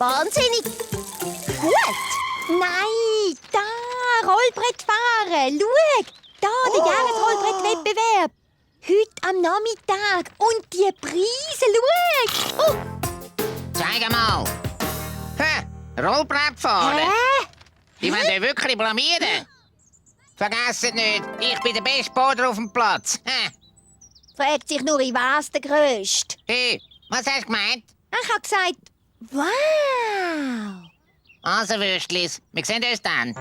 wahnsinnig. Gut. Nein, da, Rollbrettfahren. Schau, da, der Jahresrollbrettwettbewerb. Heute am Nachmittag. Und die Preise, schau. Oh. Zeig mal. Rollbrettfahren. Die wollen euch wirklich blamieren. Vergesst nicht, ich bin der beste Boarder auf dem Platz. Fragt sich nur, in was der Grösste. Hey, was hast du gemeint? Ich habe gesagt, wow. Also, Würstlis, wir sehen uns dann.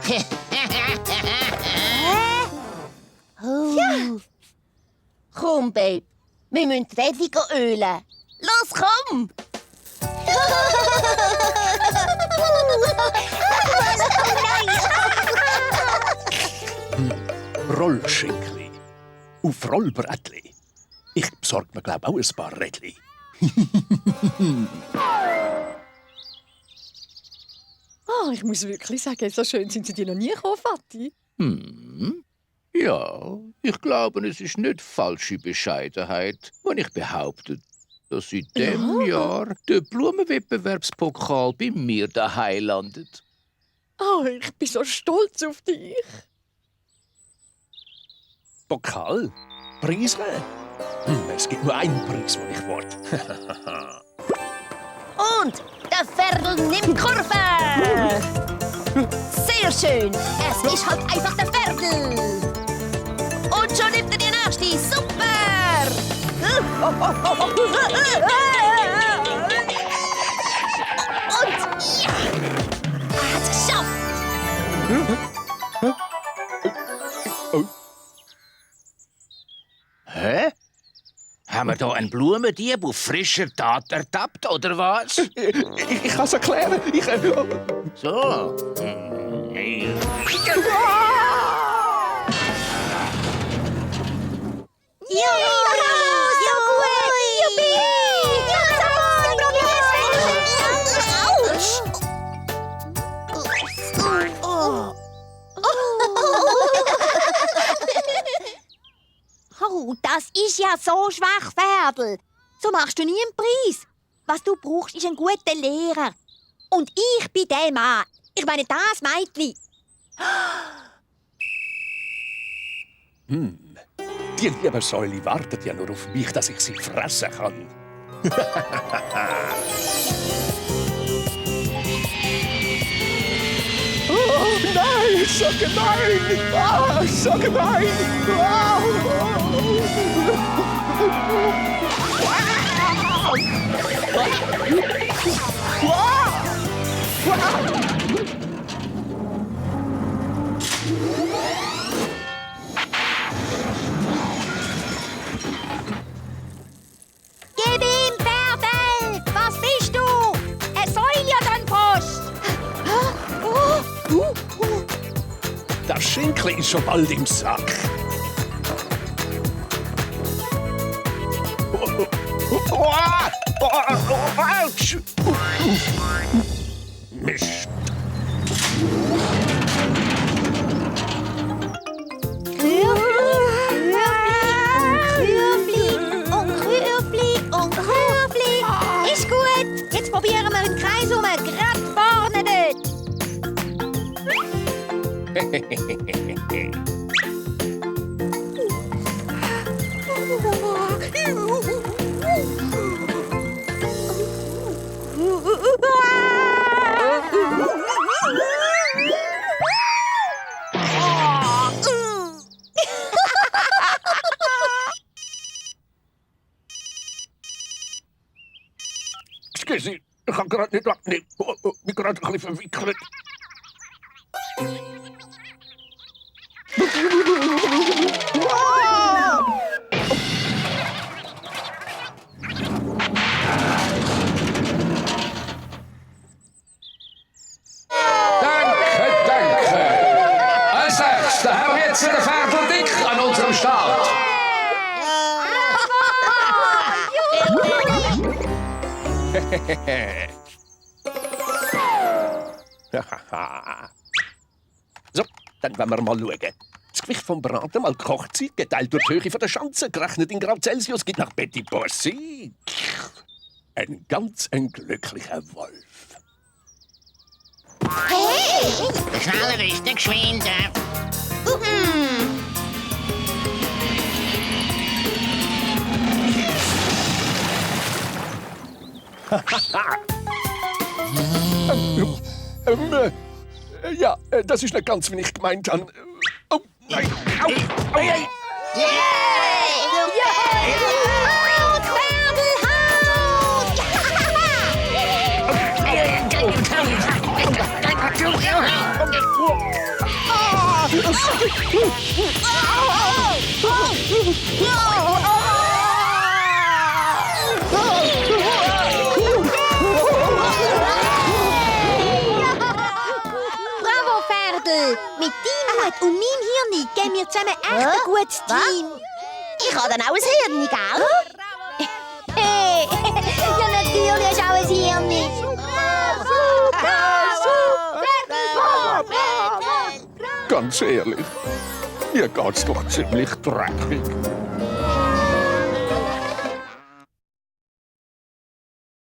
Oh. Ja. Komm, Babe, wir müssen die Rädchen ölen. Los, komm! Rollschinkli. Auf Rollbrättli. Ich besorge mir, glaube auch ein paar Rädli. Ich muss wirklich sagen, so schön sind sie dir noch nie gekommen, Vati. Ja, ich glaube, es ist nicht falsche Bescheidenheit, wenn ich behaupte, dass in diesem Jahr der Blumenwettbewerbspokal bei mir daheim landet. Ich bin so stolz auf dich. Pokal? Preise? Es gibt nur einen Preis, den ich will. Und der Ferdel nimmt Kurve. Sehr schön. Es ist halt einfach der Ferdel. Und schon nimmt er die nächste. Super. Und ja. Er hat es geschafft. Hä? Haben wir da einen Blumendieb auf frischer Tat ertappt, oder was? Ich kann es erklären. So. Oh, das ist ja so schwach, Ferdel. So machst du nie einen Preis. Was du brauchst, ist ein guter Lehrer. Und ich bin der Mann. Ich meine, das Mädchen. Die liebe Säule wartet ja nur auf mich, dass ich sie fressen kann. Oh nein, so gemein! So gemein! Gib ihm, Ferdel! Was bist du? Er soll ja dann Post! Das Schinkli ist schon bald im Sack. Autsch! Mist! Kürfli. Ist gut. Jetzt probieren wir den Kreis um. Gerade vorne dort. Excuse, ich kann gerade nicht abnehmen. Ich bin gerade ein bisschen verwickelt. Danke. Als nächstes haben wir jetzt den Ferdel und ich an unserem Start. So, dann wollen wir mal schauen. Das Gewicht vom Braten mal Kochzeit geteilt durch die Höhe von der Schanze, gerechnet in Grad Celsius, gibt nach Petit Bossy ein ganz glücklicher Wolf. Hey! Der Schneller ist der Geschwinde. Ja, das ist nicht ganz, wie ich gemeint habe. Oh, nein. Au, au, au. Bravo, Ferdel! Mit deinem Mut und meinem Hirn geben wir zusammen echt ein gutes Team. Ich habe dann auch ein Hirn, gell? Hey! Ja, natürlich hast du auch ein Hirn. Ganz ehrlich, mir geht's doch ziemlich dreckig.